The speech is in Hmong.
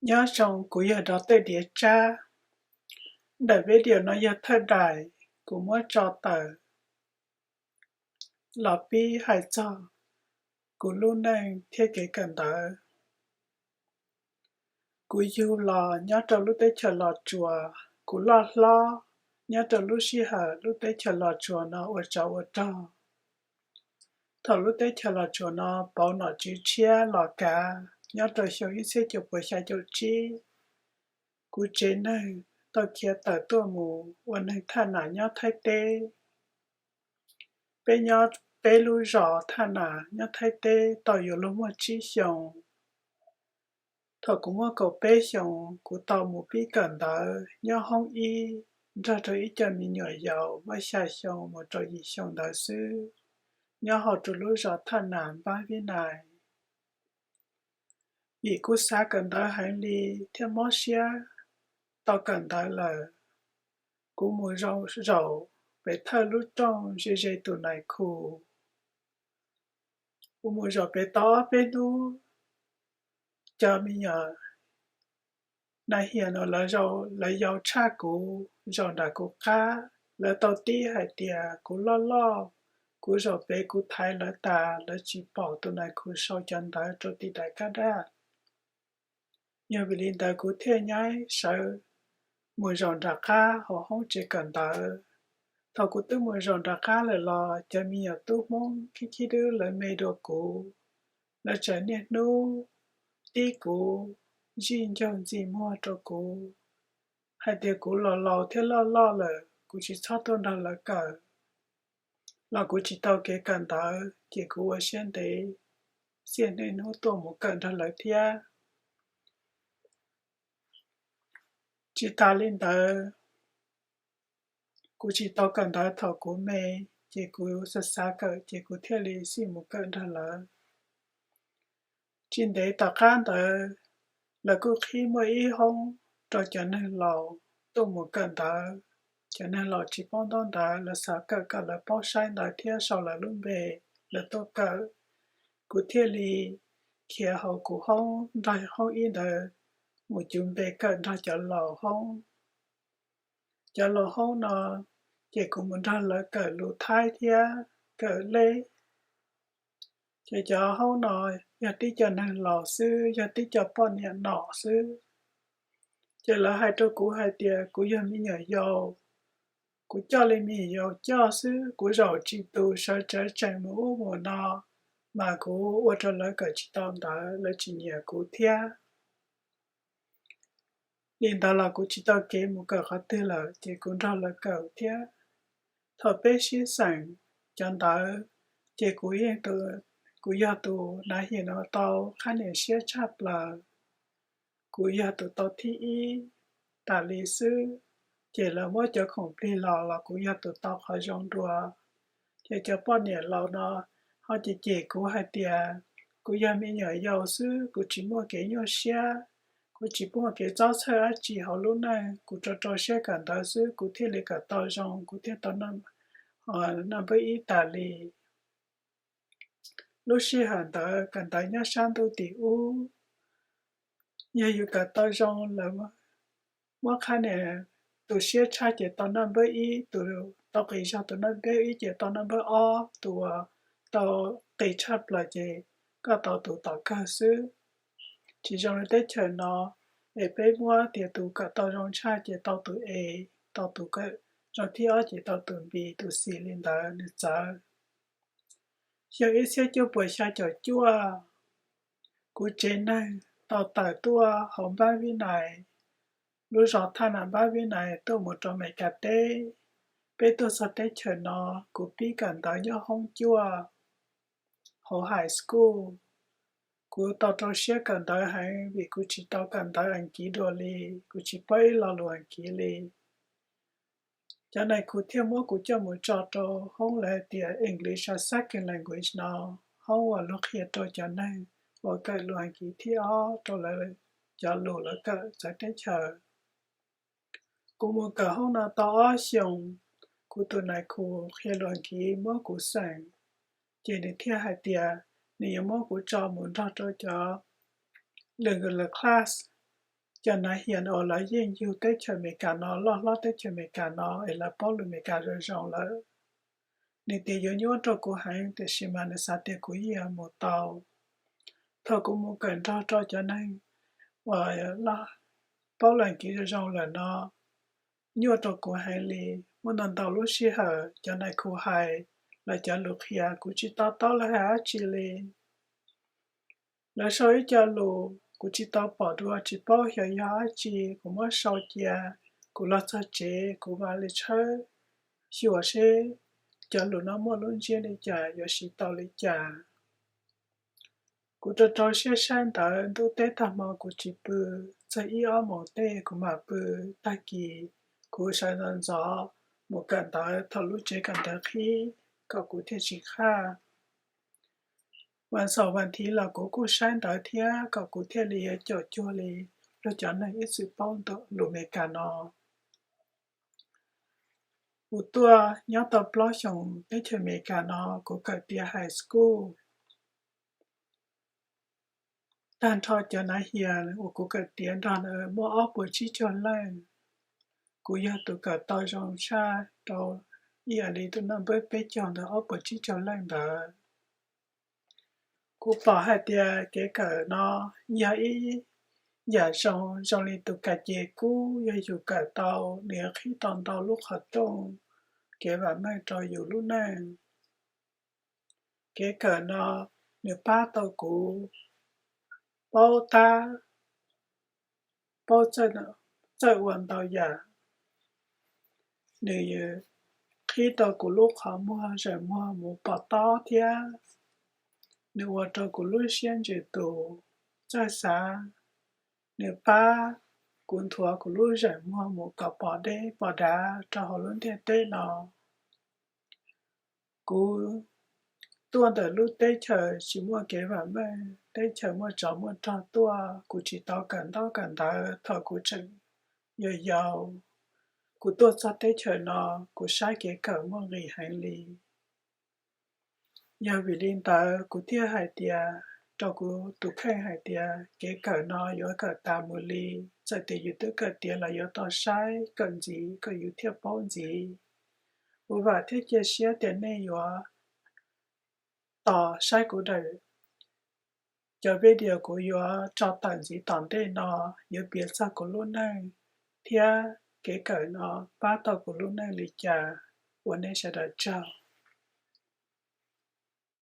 Nyob zoo, kuv yog Dov Tej Diav Tsab. Daim video no yog thawj daim kuv muab tso tawm los pib hais txog kuv lub neej thiab kev kawm ntawv. Kuv yug los nyob rau lub teb chaws Los Tsuas, kuv loj hlob nyob rau lub sij hawm lub teb chaws Los Tsuas no ua tsov ua rog. Thaum lub teb chaws Los Tsuas no pauv nom tswv tshiab los kav nyob rau xyoo ib txhiab cuaj puas xya caum tsib, kuv tsev neeg tau khiav tawm tuaj mus ua neeg thaj nam nyob Thaib teb. Peb nyob peb lub zos thaj nam nyob Thaib teb tau yuav luag muaj tsib xyoos. Thaum kuv muaj kaum peb xyoos, kuv tau mus pib kawm ntawv nyob hoob ib nrog rau ib co me nyuam yaus muaj xya xyoo mus rau yim xyoo ntawd xwb, nyob hauv rau lub zos thaj nam npab Vib Nais. Vim kuv xav kawm ntawv heev li thiab mob siab tau kawm ntawv lawm, kuv mus zaum pem thawj lub rooj ze ze tus nais khu. Kuv mus zaum pem tau ob peb hnub, cov me nyuam nas hias no lawv yau tshaj kuv zaum nram kuv qab. Lawv tau tib hais tias kuv loj loj, kuv zaum pem kuv thaiv lawv tas lawv tsis pom tus nais khu sau cov ntawv rau tim daim kab daj. Yog vim li ntawd kuv thiaj nyaib sawv mus zaum nram qab hauv hoob tsev kawm ntawv. Thaum kuv twb mus zaum nram qab lawm los cov me nyuam tub Hmoob khib khib dub lawv me dua kuv, lawv tseem niaj hnub tib kuv, zij ncaug ntxi muag rau kuv, hais tias kuv laus laus thiab loj loj lawm, kuv tsis txhob tuaj nrog lawv kawm. Los kuv tsis tau kev kawm ntawv ces kuv ua siab ntev, xiaj niaj hnub tuaj mus kawm nrog lawv thiab. Tsis tas li ntawd, kuv tsis tau kawm ntawv thaum kuv me, ces kuv xav xav kawm ces kuv thiaj li xij mus kawm nrog lawv. Tsis ntev tom qab ntawd, lawv kuj qhib muaj ib hoob rau cov neeg laus tuaj mus kawm ntawv. Cov neeg laus tsis paub ntaub ntawv, lawv xav kawm kom lawv paub saib ntawv thiab sau lawv lub npe, lawv tuaj kawm. Kuv thiaj li khiav hauv kuv hoob nrog hoob ib ntawd mus cuv npe kawm nrog cov laus hoob. Cov laus hoob no, ces kuv mus nrog lawv kawm lus Thaib thiab kawm lej. Ces cov hoob no yog tib co neeg laus xwb, yog tib co poj niam nom xwb. Ces lawv hais rau kuv hais tias kuv yog me nyuam yaus, kuv coj li me nyuam yaus coj xwb, kuv zaum tsis tus, sawv tsees mus ub mus no, mas kuv ua rau lawv kawm tsis tau ntawv, lawv tsis nyiam kuv thiab. Li ntawd los kuv tsis tau kev mus kawm qhov twg lawm, ces kuv nrog lawv kawm thiab. Thaum peb sib xeem cov ntawv, ces kuv, kuv yog tus nav hias no tau qhab niam siab tshaj plaws. Kuv yog tus tau thib ib tas li xwb, ces lawv muab cov khoom plig los los kuv yog tus tau qhov zoo dua. Ces cov poj niam laus no ho cem cem kuv hais tias kuv yog me nyuam yaus xwb, kuv tsis muaj kev nyuaj siab, kuv tsis muaj kev txob txhawj dab tsi hauv lub neej, kuv rau rau siab kawm ntawv xwb kuv thiaj li kawm tau zoo, kuv thiaj tau naj npawb ib tas li. Lub sij hawm ntawd kawm ntawv nyob sab ntuj tim ub, yog yus kawm tau zoo lawm, muab qhab niam, tus siab tshaj ces tau naj npawb ib, tus tau qis zog tus naj npawb ib ces tau naj npawb ob, tus uas tau qis tshaj plaws ces koj tau tus tom kawg xwb. Tsis zoo li teb chaws no, es peb muab tias tus kawm tau zoo tshaj ces tau tus A, tau tus kawm zoo thib ob ces tau tus B, tus C li ntawd nws txawv. Xyoo ib txhiab cuaj puas xya caum cuaj, kuv tsev neeg tau tawm tuaj hauv npab Vib Nais, lub zos thaj nam npab Vib Nais tuaj mus rau Amelikas teb. Peb tuaj txog teb chaws no, kuv pib kawm ntawv nyob hoob cuaj, hauv high school. Kuv tau rau siab kawm ntawv heev vim kuv tsis tau kawm ntawv Askiv dua li, kuv tsis paub ib lo lus Askiv li. Cov nais khu thiaj muab kuv coj mus tso rau hoob lawv hais tias English as Second Language no, hoob uas luag qhia rau cov neeg uas kawm lus Askiv thib ob rau lawv cov lus lawv kawm txawv teb chaws. Kuv mus kawm hoob no tau ob xyoos, kuv tus nais khu qhia lus Askiv muab kuv xeem, ces nws thiaj hais tias nws yuav muab kuv tso mus nrog rau cov regular class. cov nav hias uas lawv yeej yug teb chaws Amelikas no, loj hlob teb chaws Amelikas no es lawv paub lus Amelikas zoo zoo lawm. Nws tias yuav nyuaj rau kuv heev, tiam sis mas nws xav tias kuv yeej yuav mus tau. Thaum kuv mus kawm nrog rau cov neeg uas paub lus Amelikas zoo zoo lawm no, nyuaj rau kuv heev li. Muaj ntau ntau lub sij hawm cov nais khu hais, lawv cov lus qhia kuv tsis to taub lawv hais dab tsi li. Lawv sau ib co lus kuv tsis tau pom dua, tsis paub xyov yog dab tsi. Kuv muab sau cia, kuv los txog tsev kuv mam li tshawb xyuas seb cov lus no muaj lub ntsiab li cas, yuav siv tau li cas. Kuv rau rau siab saib ntawv, ntuj teb tag hmo kuv tsis pw, txog ib ob moos tej kuv mam pw. Tag kis kuv sawv ntxov ntxov mus kawm ntawv thaum lub tsev kawm ntawv qhib kom kuv thiaj tsis qhaj. Vas xaum vas thiv los kuv kuj saib ntawv thiab kom kuv thiaj li yuav caum cuag li luag cov neeg ib txwm paub lus Amelikas no. Kuv tuaj nyob tau plaub xyoos teb chaws Amelikas no, kuv kawm tiav high school. Tag nrho cov nav hias uas kuv kawm tiav nrog lawv muaj ob puas tsib caug leej. Kuv yog tus kawm tau zoo tshaj rau ib yam li tus naj npawb peb caug ntawd, ob puas tsib caug leej ntawd. Kuv pom hais tias kev kawm no yog ib yam zoo zoo li tus kas ces kub, yog yus kawm tau nws yuav qhib tau ntau lub qhov rooj kev vam meej rau yus lub neej. Kev kawm no nws pab tau kuv paub tab, paub txawj ua ntau yam. Nws qhib tau kuv lub qhov muag zawm muag mus pom tob thiab nws ua rau kuv lub siab ntsws tus txawj xav. Nws pab kuv nthuav kuv lub zawm muag mus kom pom deb pom dav rau hauv lub ntiaj teb no. Kuv tuaj ntawm lub teb chaws tsis muaj kev vam meej, teb chaws muaj tsov muaj rog tuaj, kuv tsis tau kawm ntaub kawm ntawv thaum kuv tseem yau yau. Kuv tuaj txog teb chaws no, kuv saib kev kawm muaj nqis heev li. Yog vim li ntawd kuv thiaj hais tias, rau kuv tus kheej hais tias kev kawm no yuav kawm tas mus li, txawm tias yus twb kawm tiav los yuav tau saib kawm ntxiv kom yus thiaj paub ntxiv. Kuv vam thiab cia siab tias nej yuav tos saib kuv daim, cov video kuv yuav tso tawm ntxiv tom ntej no, yuav piav txog kuv lub neej thiab kev kawm no pab tau kuv lub neej li cas. Ua nej sawv daws tsaug.